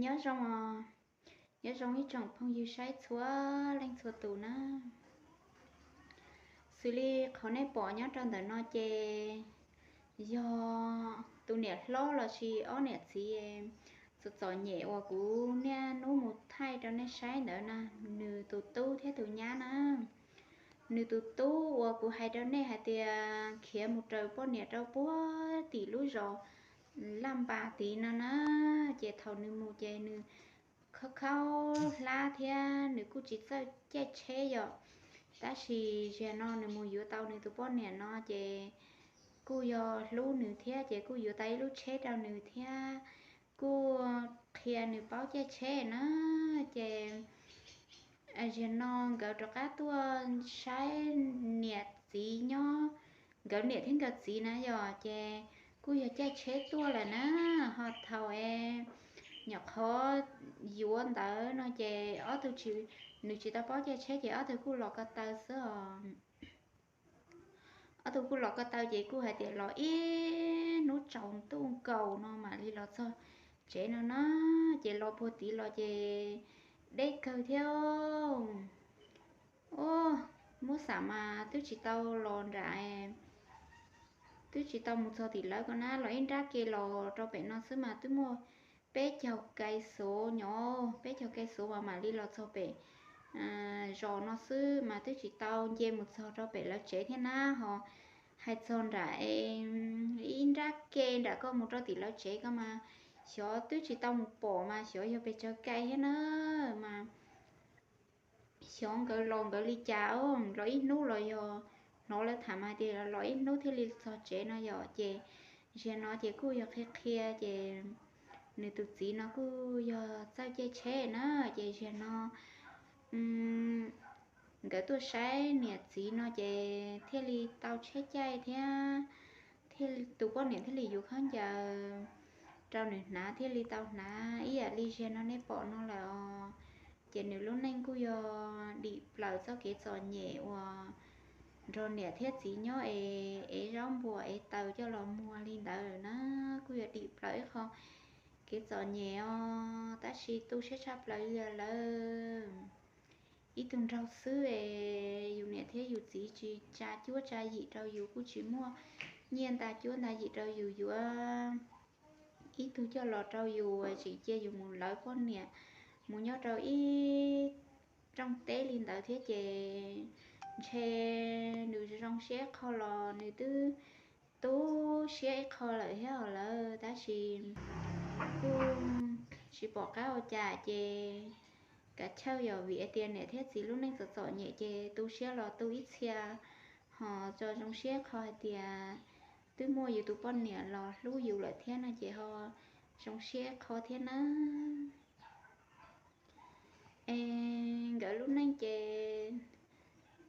Nyob zoo, nyob zoo ib tsoom phooj ywg saib txhua leej txhua tus na. Xws li qhov nej pom nyob rau ntawm no ces yog tus niam hlob los sis ob niam txiv txom txom nyem uas kuv niaj hnub mus thaij rau nej saib ntawd na, nws tus tub thiab tus nyab na. Nws tus tub uas kuv hais rau nej hais tias khiav mus raws poj niam rau puag tim lub zos Laj Npas tid no na, ces thaum nws mus ces nws khaub khaub hlab thiab nws kuj tsis txawj caij tsheb yom. Tab sis zaum no nws mus yuav tau nws tus poj niam no ces kuj yog hlub nws thiab ces kuj yuav tau ib lub tsheb rau nws thiab kuj qhia nws paub caij tsheb na. Ces zaum no nkawd rov qab tuaj saib niam txiv nyob, nkawd niam thiab nkawd txiv na yom, ces kuj yog caij tsheb tuaj lawm na. Ho thaum es nyuam qhuav yuav ntawd no ces ob tug, nws tsis tau paub caij tsheb ces ob tug kuj los ko taw xwb os. Ob tug kuj los ko taw ces kuj hais tias los ib hnub tsaus ntuj nkaus no mam li los txog tsev no na. Ces los puag tid los ces deb kawg thiab. Muab xav mas twb tsis tau los nram, twb tsis tau mus txog tim lawv ko na, los ib nrab ke los rau pem no xwb mas twb muaj peb caug kais xov nyob, peb caug kais xov mas mam li los txog pem zos no xwb mas twb tsis tau nce mus txog rau pem lawv tsev thiab na. Ho hais txog nram ib nrab ke nram koj mus rau tim lawv tsev ko mas xyov twb tsis tau mus pom mas xyov yog pes tsawg kais thiab na. Mas xyov nkawd los nkawd li cas, los ib hnub los yog hnov lawv tham mas tias los ib hnub thiaj li txog tsev no yom. Ces zaum no ces kuj yog qhia qhia ces nws tus txiv no kuj yog txawj caij tsheb na. Ces zaum no nkawd tuaj saib niam txiv no ces thiaj li tau tsheb caij thiab, thiaj tus poj niam thiaj li yuav khaub ncaws rau nws hnav thiaj li tau hnav ib yam li zaum no nej pom no lawm os. Ces nws lub neej kuj yog dim plaws txoj kev txom nyem uas nrog niam thiab txiv nyob es ev zaub npuas ev taws coj los muag li ntawd lawm na. Kuj yog dim plaws ib qho kev txom nyem os, tab sis tu siab tshaj plaws li lawm. Ib tug nraug xwb es yus niam thiab yus txiv tsis tsa cuab tsa yim rau yus, kuj tsis muaj nyiaj nta cuab nta yim rau yus yuav ib tug coj los rau yus, tseem cia yus mus lawv poj niam mus nyob rau ib rooj teb li ntawd thiab ces ntshe nws zoo siab ib qho los nws twb tu siab ib qho lawm thiab os lawm, tab sis kuj tsis pom qab ua cas ces kav chawj yom, vim hais tias niam thiab txiv lub neej txom txom nyem ces tu siab los tu ib txhia, ho tso zoo siab qho hais tias twb muaj yus tus poj niam los hlub yus lawm thiab no ces ho zoo siab qho thiab na. Es nkawd lub neej ces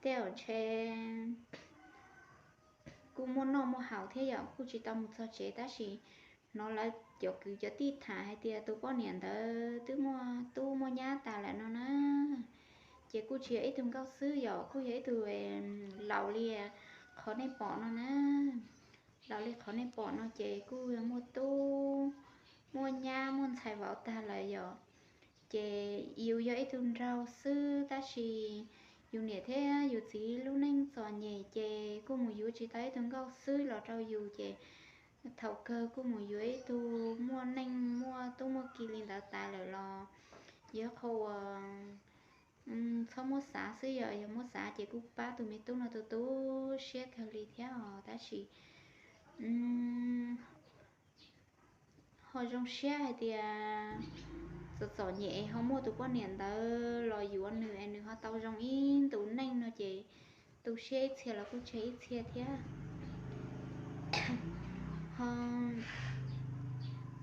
tej zaum ntshe kuj muaj noj muaj haus thiab yom, kuj tsis tau mus txog tsev tab sis hnov lawv cov kwv cov tij tham hais tias tus poj niam ntawd twb muaj tub muaj nyab tas lawm no na. Ces kuj tsis yog ib tug nkauj xwb yom, kuj yog ib tug laus li qhov nej pom no na. Laus li qhov nej pom no ces kuj yog muaj tub muaj nyab muaj ntxhais vauv tag lawm yom. Ces yus yog ib tug nraug xwb tab sis yus niam thiab yus txiv lub neej txom nyem ces kuj mus yuav tsis tau ib tug nkauj xwb los rau yus ces thaum kawg kuj mus yuav ib tug muaj neej muaj tub muaj ki li ntawd tas lawm los yog qhov uas txhob muab xav xwb yom, yog muab xav ces kuj pab tus me tub no tu tu siab kawg li thiab os, tab sis ho zoo siab hais tias txom txom nyem ho muaj tus poj niam ntawd los yuav nws es nws ho tau zoo ib ntus neej no ces tu siab ib txhia los kuj tseg ib txhia thiab. Ho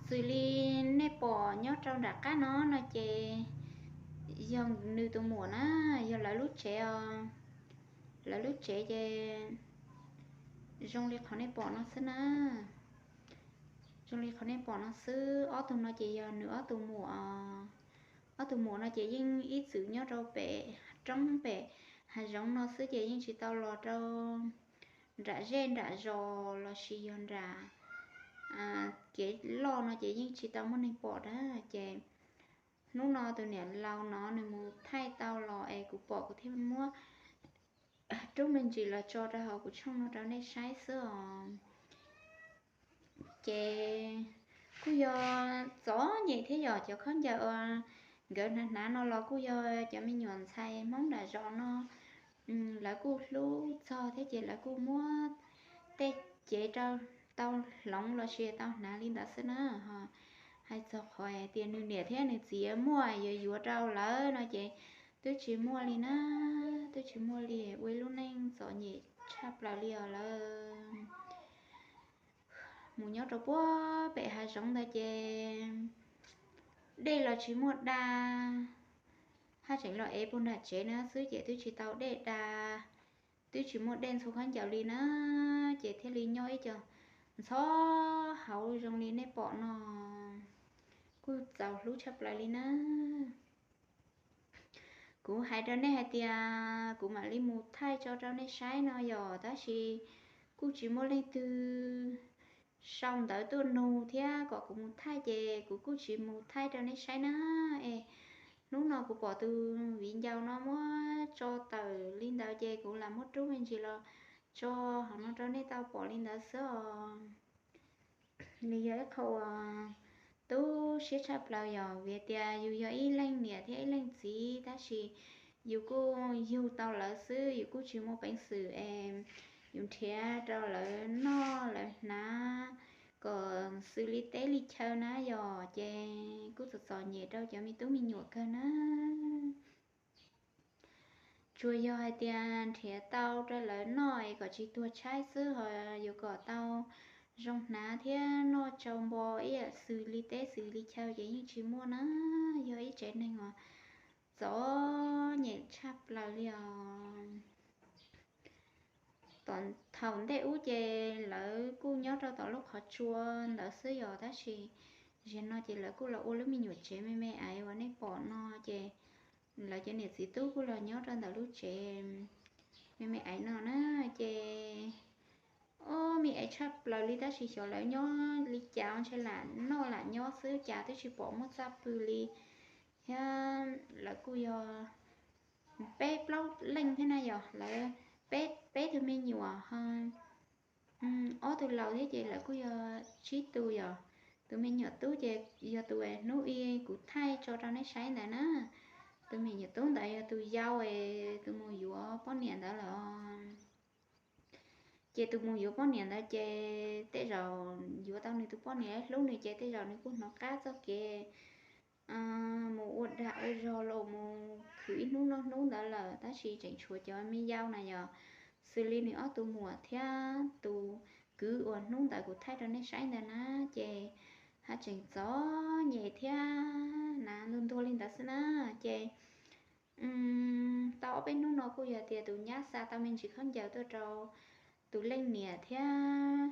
xws li nej pom nyob rau nram qab no no ces yog nws tus muam na, yog lawv lub tsev os. Lawv lub tsev ces zoo li qhov nej pom no xwb na. Zoo li qhov nej pom no xwb, ob tug no ces yog nws ob tug muam. Ob tug muam no ces yeej ib txwm nyob rau pem roob pem hav zoov no xwb ces yeej tsis tau los rau nram zej nram zos los sis yog nram kev loj no ces yeej tsis tau muaj neeg pom na. Ces hnub no tus niam laus no nws mus thaij tau los es kuv pom kuv thiaj muab rub me ntsis los tso rau hauv kuv tshooj no rau nej saib xwb os. Ces kuj yog txom nyem thiab yom, cov khaub ncaws uas nkawd hnav hnav no los kuj yog cov me nyuam ntxhais Hmoob nram zos no lawv kuj hlub txog thiab ces lawv kuj muab tej cev rau tau hloov los sis tau hnav li ntawd xwb na. Hais txog qhov tias nws niam thiab nws txiv muaj yuav yuav rau lawv no ces twb tsis muaj li na, twb tsis muaj li, ua ib lub neej txom nyem tshaj plaws li os lawm. Mus nyob rau puag pem hav zoov ntawd ces dej los tsis muaj da, haj tseem los ev puag nram tsev na xwb ces twb tsis tau dej da, twb tsis muaj dej ntxhua khaub ncaws li na, ces thiaj li nyob ib co ntxhov hauv zoo li nej pom no, kuj txaus hlub tshaj plaws li na. Kuv hais rau nej hais tias kuv mam li mus thaij tso rau nej saib no yom, tab sis kuj tsis muaj leej twg sau ntawv tuaj nug thiab kom kuv mus thaij ces kuv kuj tsis mus thaij rau nej saib na. Es hnub no kuv pom tus viv ncaus no muab tso tawm li ntawd ces kuv lam muab rub me ntsis los tso hauv no rau nej tau pom li ntawd xwb os. Nws yog ib qho uas tu siab tshaj plaws yom, vim tias yus yog ib leej niam thiab ib leej txiv tab sis yus kuj yug tau lawv xwb, yus kuj tsis muaj peev xwm es yus nrhiav rau lawv noj lawv hnav kom xws li teb li chaw na yom, ces kuj txom txom nyem rau cov me tub me nyuam kawg na. Tsuas yog hais tias nrhiav tau rau lawv noj es kom tsis tuag tshaib xwb, ho yuav kom tau zoo hnav thiab noj tsau npo ib yam xws li teb xws li chaw ces yeej tsis muaj na, yog ib tsev neeg uas txom nyem tshaj plaws li os. Tom thaum ntej ub ces lawv kuj nyob rau tom lub qhov tsua ntawd xwb yom, tab sis zaum no ces lawv kuj los ua lub me nyuam tsev me me aiv uas nej pom no ces lawv cov niam txiv tub kuj los nyob rau ntawm lub tsev me me aiv no na. Ces ob me aiv tshaj plaws li tab sis xyov lawv nyob li cas ntshe lam noj lam nyob xwb cas twb tsis pom muaj txaj pw li thiab. Lawv kuj yog peb plaub leej thiab na yom, lawv peb, peb tug me nyuam, ob tug laus thiab ces lawv kuj yog tsib tus yom. Tus me nyuam tub ces yog tus hnub i kuv thaij tso rau nej saib ntawd na. Tus me nyuam tub ntawd yog tus yau es tus mus yuav poj niam ntawd lawm. Ces tus mus yuav poj niam ntawd ces tej zaum yuav tau nws tus poj niam hlub nws ces tej zaum nws kuj hnov qab txoj kev mus ua dag ua zog los mus khwv ib hnub noj hnub ntawd lawm, tab sis tseem tshuav cov me yau na yom, xws li nws ob tus muam thiab tus kwv uas hnub ntawd kuv thaij rau nej saib ntawd na, ces haj tseem txom nyem thiab na, ntuag ntuag li ntawd xwb na. Ces tau ob peb hnub no kuj yog tias tus nyab xa tau me ntsis khaub ncaws tuaj rau tus leej niam thiab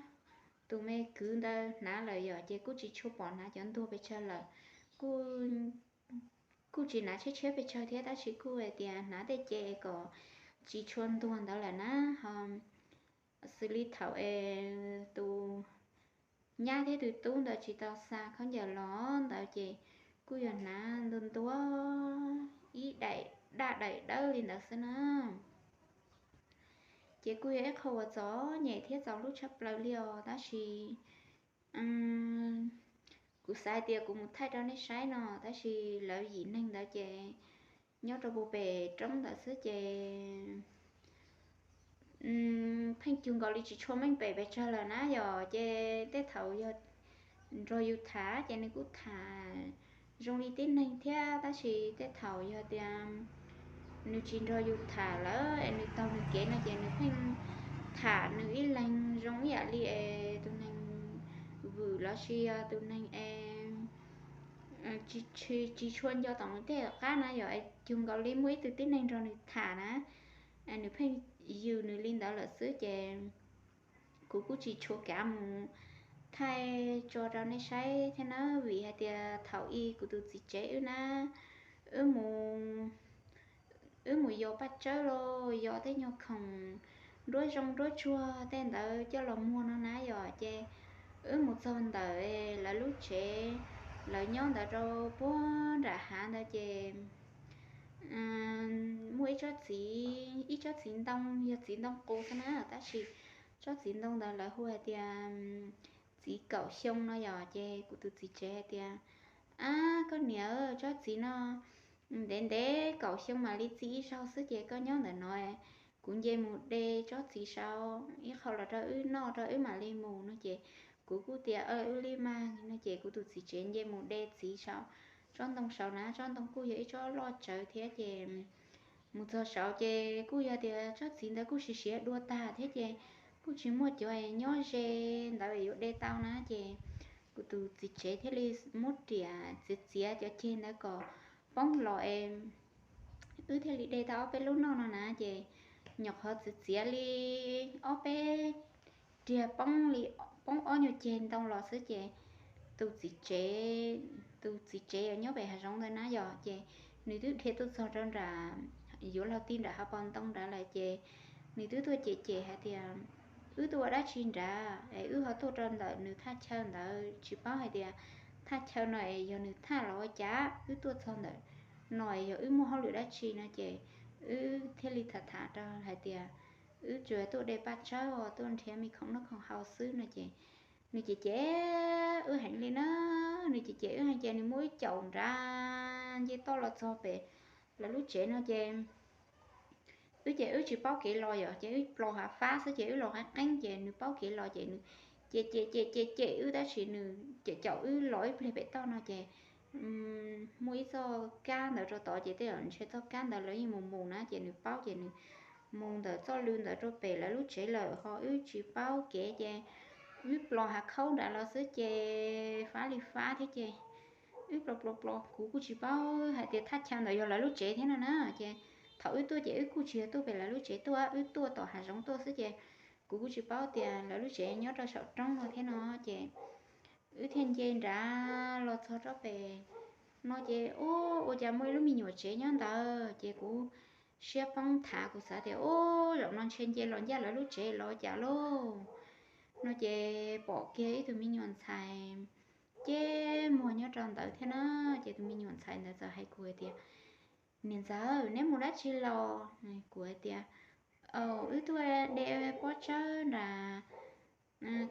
tus me kwv ntawd hnav lawm yom, ces kuj tsis tshua pom hnav cov ntuag pes tsawg lawm. Kuj tsis hnav tshiab tshiab pes tsawg thiab tab sis kuj hais tias hnav tej ce kom tsis tshua ntuag ntawd lawm na. Ho xws li thaum es tus nyab thiab tus tub ntawd tsis tau xa khaub ncaws los ntawd ces kuj yog hnav ntuag ntuag ib daim daj daim dawb li ntawd xwb na. Ces kuj yog ib qho uas txom nyem thiab txaus hlub tshaj plaws li os, tab sis kuv xav hais tias kuv mus thaij rau nej saib no tab sis lawv yim neeg ntawd ces nyob rau puag pem roob ntawd xwb ces pheej cug nkaus li tsis tshua meej pem pes tsawg lawm na yom. Ces tej thaum yog nrog yus tham ces nws kuj tham zoo li tib neeg thiab, tab sis tej thaum yog tias nws tsis nrog yus tham lawm es nws taug nws kev no ces nws pheej tham nws ib leeg zoo ib yam li es tus neeg vwm los sis yog tus neeg es tsis tshua nco tom nws tej qab na yom, es cug nkaus li muaj ib tug tib neeg nrog nws tham na, nws pheej yws nws li ntawd lawm xwb ces kuv kuj tsis tshua kav mus thaij tso rau nej saib thiab na, vim hais tias thaum i kuv tus txiv tsev wb na, wb mus, wb mus yos paj tsawb los yos tej nyuag khoom nruab zoo nruab tsuag tej ntawd coj los muag no na yom, ces wb mus txog ntawm lawv lub tsev lawv nyob ntawd rau puag nram hav ntawd ces muaj ib tsob txiv, ib tsob txiv ntoo, yog txiv ntoo qus xwb na, tab sis tsob txiv ntoo ntawd lawv hu hais tias txiv kaum xyoo no yom. Ces kuv tus txiv tsev hais tias, ab koj niam, tsob txiv no ntev ntev kaum xyoo mam li txi ib zaug xwb ces koj nyob ntawm no, kuv nce mus de tsob txiv saud ib qho los rau wb noj rau wb mam li mus no ces kuv kuj tias wb li mas no ces kuv tus txiv tsev nce mus de txiv saud, tsob ntoo saud na, tsob ntoo kuj yog ib tsob loj tsawv thiab ces mus txog saud ces kuj yog tias tsob txiv ntawd kuj siav siav dua tag thiab ces kuj tsis muaj cov nyob ze ntawd yuav de tau na ces kuv tus txiv tsev thiaj li muab riam txiav txiav cov ceg ntawd kom poob los es wb thiaj li de tau ob peb lub noj no na ces nyuam qhuav txiav txiav li ob peb riag poob li, poob ob nyuag ceg ntoo los xwb ces tus txiv tsev, tus txiv tsev uas nyob pem hav zoov ntawd na yom ces nws twb dhia tuaj txog rau nram, yuav luag ti nram hav paus ntoo nrad lawm ces nws twb tuaj cem cem hais tias wb tuaj ua dab tsi nrad es wb ho tuaj rau ntawm nws thaj chaw ntawd tsis paub hais tias thaj chaw no es yog nws thaj los ua cas, wb tuaj txog ntawm no es yog wb muaj hauj lwm dab tsi no ces wb thiaj li tham tham rau hais tias wb tsuas tuaj de paj tsawb, tuaj nrhiav me khoom noj khoom haus xwb no ces nws cem cem wb heev li na, nws cem cem wb heev ces nws muab wb caum nrad nce toj los txog pem lawv lub tsev no ces wb ces wb tsis paub kev los yom ces wb plos hav fab xwb ces wb los qeeb qeeb ces nws paub kev los ces nws cem cem cem cem cem wb tab sis nws cem caum wb los ib pliag pem toj no ces muaj ib txoj kab ntawd rau tod ces tej zaum ntshe txoj kab ntawd lawv yeej mus mus na ces nws paub ces nws mus ntawm txoj lw ntawd rau pem lawv lub tsev lawm ho wb tsis paub kev ces wb plos hav khaub nrad los xwb ces fab li fab thiab ces wb plos plos plos kuv kuj tsis paub hais tias thaj chaw ntawd yog lawv lub tsev thiab no na ces thaum wb tuaj ces wb kuj tsis yog tuaj pem lawv lub tsev tuaj, wb tuaj tom hav zoov tuaj xwb ces kuv kuj tsis paub tias lawv lub tsev nyob rau saum roob no thiab no ces wb thiaj nce nrad los txog rau pem no ces ua cas muaj ib lub me nyuam tsev nyob ntawd ces kuv siab poob thav kuv xav tias ub zaum no ntshe nce los ncaj lawv lub tsev los cas lauj no ces pom kiag ib tug me nyuam ntxhais ceb muag nyob rau ntawd thiab na ces tus me nyuam ntxhais ntawd txawm hais kuv hais tias niam ntxawm neb mus dab tsi los? Kuv hais tias wb tuaj de pob tsawb nram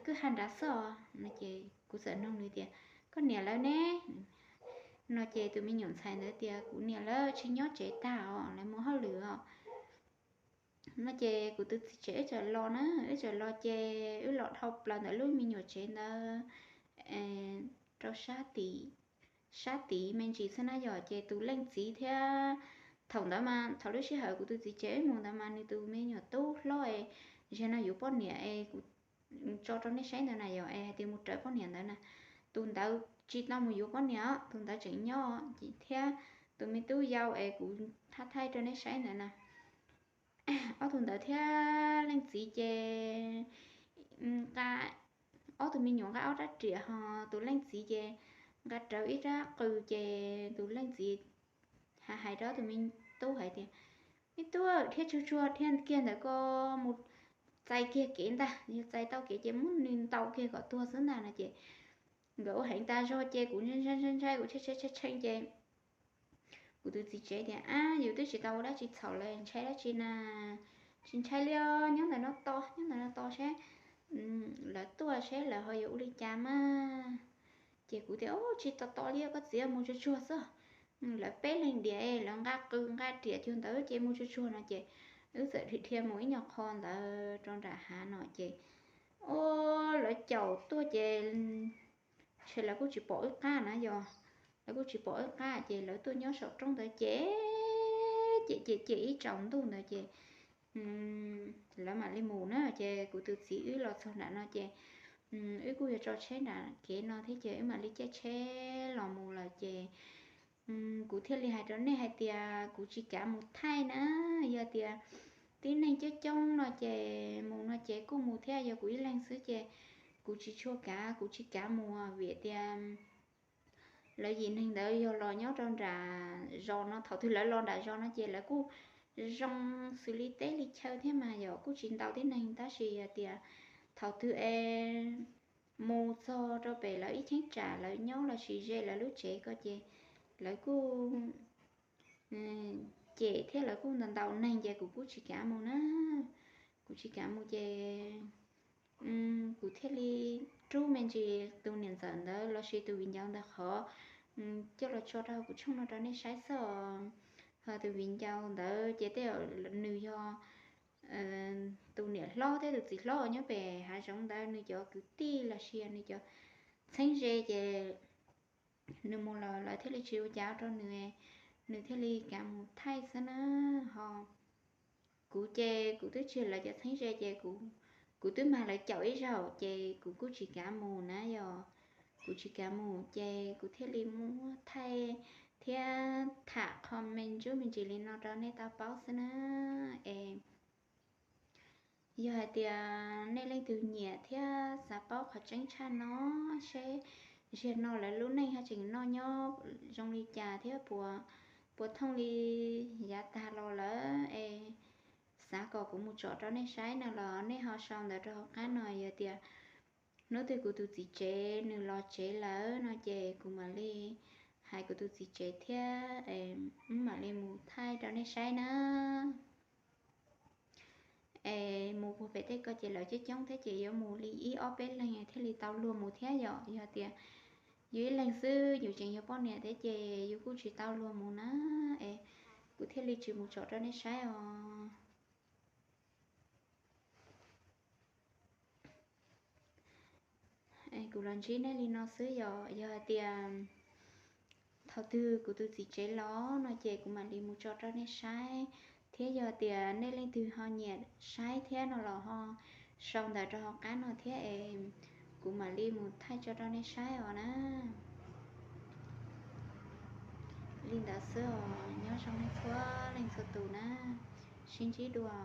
kwj ha nrad xwb os no ces kuv txawm nug nws tias koj niam lawv ne? No ces tus me nyuam ntxhais ntawd tias kuv niam lawv tsis nyob tsev tag os, lawv mus hauj lwm os no ces kuv tus txiv tsev wb txawm los na, wb txawm los ces wb los dhau plaws ntawm lub me nyuam tsev ntawd rau sab tim, sab tim me ntsis xwb na yom ces tus leej txiv thiab thaum ntawd mas thaum lub sij hawm kuv tus txiv tsev wb mus ntawd mas nws tus me nyuam tub hlob es zaum no yuav poj niam es kuv tso rau nej saib ntawd na yom es hais tias mus raws poj niam ntawd na, tus ntawd tsis tau mus yuav poj niam os, tus ntawd tseem nyob thiab tus me tub yau es kuv thaij thaij rau nej saib ntawd na. Ob tug ntawd thiab leej txiv ces nqa, ob tug me nyuam nqa ob rab riam ho tus leej txiv ces nqa rawv ib rab qws ces tus leej txiv hais hais rau tus me tub hais tias me tub, dhia tsuag tsuag dhia kiag ntawm ko mus txais kiag kev ntag, yog txais tau kev ces muab nws ntaus kiag kom tuag xwb ntag no ces nkawd ua heev tas zog ces kuv ntshai ntshai ntshai kuv tshee tshee tshee ces kuv tus txiv tsev tias ab yus twb tsis tau ua dab tsi txhaum lawm ntshai dab tsi na, tsis ntshai li os, nyob ntawm no tos, nyob ntawm no tos seb lawv tuaj seb lawv ho yuav ua li cas mas. Ces kuv tias ub tsis tos tos li koj txiv, mus tsuag tsuag xwb, lawv peb leeg diam lawv nqa qws nqa riam cuag ntawd ces mus tsuag tsuag no ces wb txawm dhia dhia mus ib nyuag qho ntawd rau nram hav no ces ub lawv caum tuaj ces ntshe lawv kuj tsis pom wb qab na yog, lawv kuj tsis pom wb qab ces lawv tuaj nyob saum roob ntawd ces cem cem cem ib tsaus ntuj ntawd ces lawv mam li mus na ces kuv tus txiv wb los txog nram no ces wb kuj yuav tso tsheb nram kev no thiab ces wb mam li caij tsheb los mus lawm ces kuv thiaj li hais rau nej hais tias kuv tsis kav mus thaij na, yog tias tib neeg coob coob no ces mus no ces kuj mus thiab, yog kuv ib leeg xwb ces kuv tsis tshua kav, kuv tsis kav mus vim tias lawv yim neeg ntawd yog los nyob rau nram zos no, thaum twg lawv los nram zos no ces lawv kuj zoo xws li teb li chaw thiab mas yog kuj tsis ntau tib neeg tab sis yog tias thaum twg es mus txog rau pem lawv ib cheeb tsam lawv nyob lossis ze lawv lub tsev ko ces lawv kuj cem thiab lawv kuj ntaus ntaus neeg ces kuv kuj tsis kav mus na. Kuv tsis kav mus ces kuv thiaj li rub me ntsis tus niam ntxawm ntawd lossis tus viv ncaus ntawd qhov coj los tso rau kuv tshooj no rau nej saib xwb os. Ho tus viv ncaus ntawd ces tej zaum nws yog tus niam hlob thiab tus txiv hlob uas nyob pem hav zoov ntawd nws cov kwv tij lossis nws cov txheeb ze ces nws mus lawm lawv thiaj li tsis ua cas rau nws, nws thiaj li kav mus thaij xwb na. Ho kuv ces kuv twb tsis yog lawv cov txheeb ze ces kuv twb mag lawv caum ib zaug ces kuv kuj tsis kav mus na yog. Kuv tsis kav mus ces kuv thiaj li muab thaij thiab tham qho me ntsis me ntsis li no rau nej tau paub xwb na. Es yog hais tias nej leej twg nyiam thiab xav paub qhov tseeb tshaj no seb ziag no lawv lub neej haj tseem noj nyob zoo li cas thiab puas thooj li yav tag los lawm es xav kom kuv mus tsom rau nej saib no los nej ho sau ntawv rau hauv qab no. Yog tias hnub twg kuv tus txiv tsev nws los tsev lawm no ces kuv mam li hais kuv tus txiv tsev thiab mam li mus thaij rau nej saib na. Es mus puag pem tej ko ces lawv coob coob thiab ces yuav mus li ib ob peb leeg thiaj li tau luag mus thiab yom. Yog tias yus ib leeg xwb yus tseem yog poj niam thiab ces yus kuj tsis tau luag mus na. Es kuv thiaj li tsis mus tsom rau nej saib os. Kuv los ntsib nej li no xwb yom. Yog hais tias thaum twg kuv tus txiv tsev los no ces kuv mam li mus tso rau nej saib, thiab yog tias nej leej twg ho nyiam saib thiab no los ho sau ntawv rau hauv qab no thiab es kuv mam li mus thaij tso rau nej saib os na. Li ntawd xwb os, nyob zoo nej txhua leej txhua tus na, sib ntsib dua.